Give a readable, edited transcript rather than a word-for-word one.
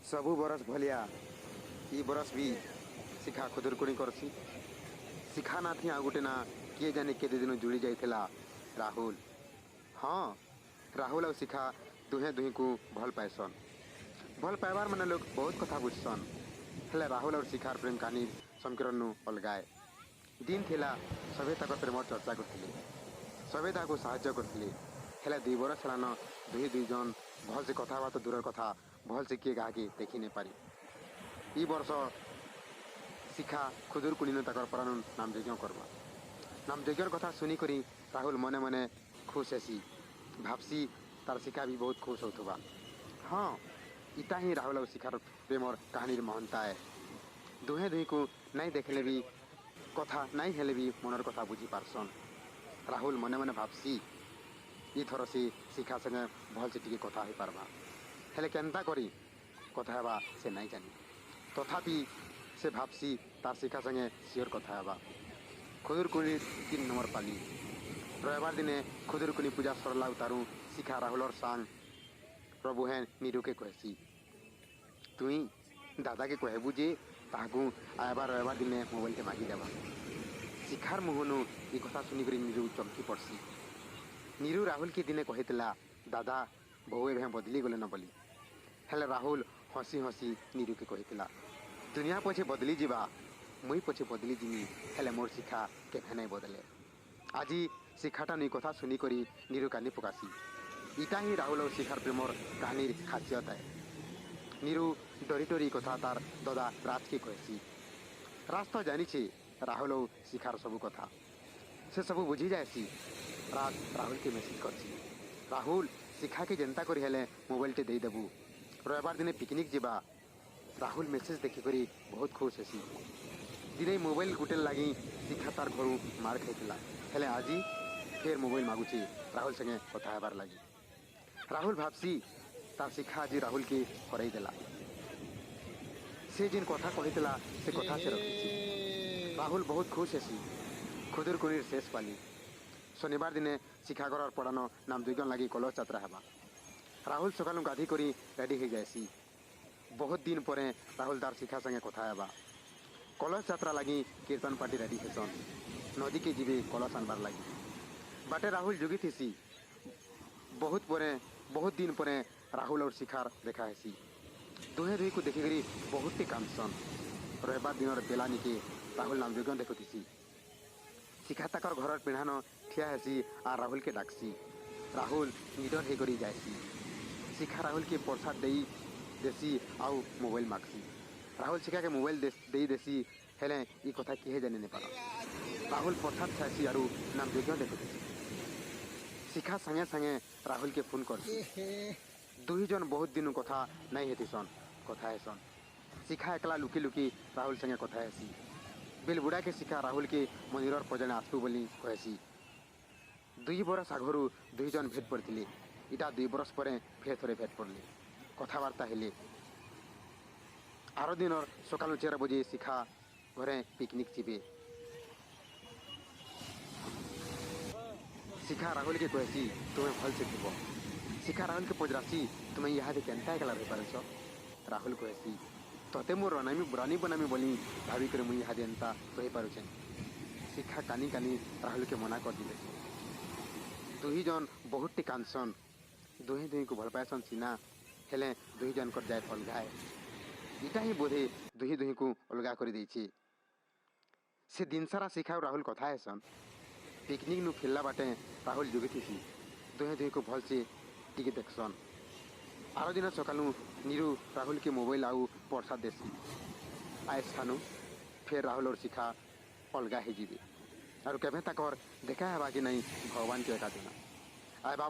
ସବୁ ବରଷ ଭଲିଆ ଇ ବରଷ ବି ଶିଖା ଖୁଦୁରୁକୁଣୀ କରସି। ଶିଖା ନାଥି ଆଉ ଗୋଟେ ନା କିଏ ଜାନେ କେତେ ଦିନ ଜୁଡ଼ି ଯାଇଥିଲା, ରାହୁଲ। ହଁ, ରାହୁଲ ଆଉ ଶିଖା ଦୁହେଁ ଦୁହିଁକୁ ଭଲ ପାଏସନ୍। ଭଲ ପାଇବାର ମାନେ ଲୋକ ବହୁତ କଥା ବୁଝସନ୍, ହେଲେ ରାହୁଲ ଆଉ ଶିଖାର ପ୍ରେମ କାହାଣୀ ସମକିରନୁ ଅଲଗାଏ। ଦିନ ଥିଲା ସଭେ ତାଙ୍କର ପ୍ରେମର ଚର୍ଚ୍ଚା କରୁଥିଲେ, ସଭେ ତାହାକୁ ସାହାଯ୍ୟ କରୁଥିଲେ। ହେଲେ 2 ବରଷ ହେଲାନ ଦୁହି ଦୁଇ ଜଣ ଭଲସେ କଥା ହେବା ତ ଦୂରର କଥା, ଭଲସେ କିଏ କାହାକେ ଦେଖି ନାଇଁ ପାରି। ଇ ବର୍ଷ ଶିଖା ଖୁଦୁରକୁଣିନୁ ତାଙ୍କର ପରାନୁ ନାମ ଯଜ୍ଞ କର୍ବା। ନାମ ଯଜ୍ଞର କଥା ଶୁଣିକରି ରାହୁଲ ମନେ ମନେ ଖୁସ୍ ହେସି। ଭାବସି ତାର ଶିଖା ବି ବହୁତ ଖୁସ୍ ହଉଥିବା। ହଁ, ଇଟା ହିଁ ରାହୁଲ ଆଉ ଶିଖାର ପ୍ରେମର କାହାଣୀର ମହନତା ଏ। ଦୁହେଁ ଦୁହିଁକୁ ନାଇଁ ଦେଖିଲେ ବି, କଥା ନାଇଁ ହେଲେ ବି ମନର କଥା ବୁଝି ପାରସନ୍। ରାହୁଲ ମନେ ମନେ ଭାବସି ଇଥର ସେ ଶିଖା ସାଙ୍ଗେ ଭଲସେ ଟିକେ କଥା ହେଇପାରବା। ହେଲେ କେନ୍ତା କରି କଥା ହେବା ସେ ନାଇଁ ଜାନି। ତଥାପି ସେ ଭାବସି ତାର ଶିଖା ସାଙ୍ଗେ ସିଓର କଥା ହେବା। ଖୁଦୁରକୁଣି 3 ନମ୍ବର ପାଲି ରବିବାର ଦିନେ ଖୁଦୁରକୁଣି ପୂଜା ସରଲା ଉତାରୁ ଶିଖା ରାହୁଲର ସାଙ୍ଗ ପ୍ରଭୁହେନ୍ ନିରୁକେ କହେସି, ତୁଇ ଦାଦାକେ କହେବୁ ଯେ ତାହାକୁ ଆଇବା ରବିବାର ଦିନେ ମୋବାଇଲଟେ ମାଗିଦେବା। ଶିଖାର ମୁହଁନୁ ଏ କଥା ଶୁଣିକରି ନିରୁ ଚମକି ପଡ଼ସି। ନିରୁ ରାହୁଲକେ ଦିନେ କହିଥିଲା, ଦାଦା ବହୁ ଏବେ ବଦଲି ଗଲେନ ବୋଲି। ହେଲେ ରାହୁଲ ହସି ହସି ନିରୁକେ କହିଥିଲା, ଦୁନିଆ ପଛେ ବଦଲି ଯିବା, ମୁଇଁ ପଛେ ବଦଲି ଯିମି, ହେଲେ ମୋର୍ ଶିଖା କେଭେ ନାଇଁ ବଦଲେ। ଆଜି ଶିଖାଟା ନୁଇ କଥା ଶୁଣିକରି ନିରୁ କାନ୍ଦି ପକାସି। ଇଟା ହିଁ ରାହୁଲ ଆଉ ଶିଖାର ପ୍ରେମର କାହାଣୀର ଖାସିୟତ ଏ। ନିରୁ ଡରି ଡରି କଥା ତାର ଦଦା ରାଜକେ କହେସି। ରାଜ ତ ଜାଣିছে ରାହୁଲ ଆଉ ଶିଖାର ସବୁ କଥା, ସେ ସବୁ ବୁଝି ଯାଏସି। ରାଜ ରାହୁଲକେ ମେସେଜ କରସି, ରାହୁଲ, ଶିଖାକେ ଯେନ୍ତା କରି ହେଲେ ମୋବାଇଲଟେ ଦେଇଦେବୁ, ରବିବାର ଦିନେ ପିକନିକ୍ ଯିବା। ରାହୁଲ ମେସେଜ ଦେଖିକରି ବହୁତ ଖୁସ୍ ହେସି। ଦିନେ ମୋବାଇଲ ଗୁଟେ ଲାଗି ଶିଖା ତାର ଘରୁ ମାର ଖାଇଥିଲା, ହେଲେ ଆଜି ଫେର ମୋବାଇଲ ମାଗୁଛି ରାହୁଲ ସାଙ୍ଗେ କଥା ହେବାର ଲାଗି। ରାହୁଲ ଭାବସି ତାର ଶିଖା ଆଜି ରାହୁଲକେ ହରାଇ ଦେଲା। ସେ ଯେନ୍ କଥା କହିଥିଲା, ସେ କଥା ସେ ରଖିଛି। ରାହୁଲ ବହୁତ ଖୁସ୍ ହେସି। ଖୁଦୁରକୁଣିର ଶେଷ ପାଲି ଶନିବାର ଦିନେ ଶିଖା ଘରର ପଡ଼ାନ ନାମ ଯଜ୍ଞ ଲାଗି କଲଶ ଯାତ୍ରା ହେବା। ରାହୁଲ ସକାଳୁ ଗାଧି କରି ରେଡ଼ି ହେଇଯାଏସି। ବହୁତ ଦିନ ପରେ ରାହୁଲ ତାର ଶିଖା ସାଙ୍ଗେ କଥା ହେବା। କଲଶ ଯାତ୍ରା ଲାଗି କୀର୍ତ୍ତନ ପାର୍ଟି ରେଡ଼ି ହେସନ୍, ନଦୀକେ ଯିବେ କଲଶ ଆନବାର ଲାଗି। ବାଟେ ରାହୁଲ ଜୁଗିଥିସି। ବହୁତ ପରେ, ବହୁତ ଦିନ ପରେ ରାହୁଲ और ଶିଖାର ଦେଖା ହେସି। ଦୁହେଁ ଦୁହିଁକୁ ଦେଖିକରି ବହୁତଟି କାନ୍ଦସନ୍। ରବିବାର ଦିନର ବେଲା ନିକେ ରାହୁଲ ନାମ ଯଜ୍ଞ ଦେଖୁଥିସି। ଶିଖା ତାକର ଘରର ପିଢ଼ାନ ଠିଆ ହେସି ଆର୍ ରାହୁଲକେ ଡାକସି। ରାହୁଲ ନିଡର ହେଇକରି ଯାଏସି। ଶିଖା ରାହୁଲକେ ପ୍ରସାଦ ଦେଇ ଦେସି ଆଉ ମୋବାଇଲ ମାଗସି। ରାହୁଲ ଶିଖାକେ ମୋବାଇଲ ଦେଇ ଦେସି, ହେଲେ ଇ କଥା କିଏ ଜାନି ନାଇଁ ପାରନ୍। ରାହୁଲ ପ୍ରସାଦ ଖାଏସି ଆରୁ ନାମ ଯଜ୍ଞ ଦେଖୁଥିସି। ଶିଖା ସାଙ୍ଗେ ସାଙ୍ଗେ ରାହୁଲକେ ଫୋନ୍ କରସି। ଦୁହି ଜଣ ବହୁତ ଦିନ କଥା ନାଇଁ ହେଥିସନ୍, କଥା ହେସନ୍। ଶିଖା ଏକଲା ଲୁକି ଲୁକି ରାହୁଲ ସାଙ୍ଗେ କଥା ହେସି। ବିଲ ବୁଢ଼ାକେ ଶିଖା ରାହୁଲକେ ମନ୍ଦିରର ପଜାଣେ ଆସବୁ ବୋଲି କହେସି। 2 ବରଷ ଆଗରୁ ଦୁଇ ଜଣ ଭେଟ ପଡ଼ିଥିଲେ। ଇଟା 2 ବରଷ ପରେ ଫେର ଥରେ ଭେଟ ପଡ଼ିଲେ, କଥାବାର୍ତ୍ତା ହେଲେ। ଆର ଦିନର ସକାଳୁ 4 ବଜେ ଶିଖା ଘରେ ପିକନିକ୍ ଯିବେ। ଶିଖା ରାହୁଲକେ କହେସି, ତୁମେ ଭଲସେ ଥିବ। ଶିଖା ରାହୁଲକେ ପଚରାସି, ତୁମେ ଇହାଦେ କେନ୍ତା ଏକଲା ରହିପାରୁଛ? ରାହୁଲ କହେସି, ତତେ ମୁଁ ରନାମି ରାନୀ ବନାମି ବୋଲି ଭାବିକରି ମୁଇଁ ଇହାଦେ ଏନ୍ତା ରହିପାରୁଛେଁ। ଶିଖା କାନି କାନି ରାହୁଲକେ ମନା କରିଦେସି। ଦୁହି ଜଣ ବହୁତଟି କାନ୍ଦସନ୍। ଦୁହେଁ ଦୁହିଁକୁ ଭଲ ପାଏସନ୍ ସିନା, ହେଲେ ଦୁହି ଜଣଙ୍କର ଜାତ ଅଲଗା ଏ। ଇଟା ହିଁ ବୋଧେ ଦୁହି ଦୁହିଁକୁ ଅଲଗା କରିଦେଇଛି। ସେ ଦିନ ସାରା ଶିଖା ଆଉ ରାହୁଲ କଥା ହେସନ୍। ପିକନିକ୍ ନୁ ଫିରଲା ବାଟେ ରାହୁଲ ଜୁଗିଥିସି। ଦୁହେଁ ଦୁହିଁକୁ ଭଲସେ ଟିକେ ଦେଖସନ୍। ଆର ଦିନ ସକାଳୁ ନିରୁ ରାହୁଲକେ ମୋବାଇଲ ଆଉ ପ୍ରସାଦ ଦେସି। ଆଏସ୍ ଖାନୁ ଫେର ରାହୁଲ और ଶିଖା ଅଲଗା ହେଇଯିବେ। ଆରୁ କେଭେ ତାକର ଦେଖା ହେବା କି ନାଇଁ, ଭଗବାନକେ ଏକା ଜଣା। ଆଇବା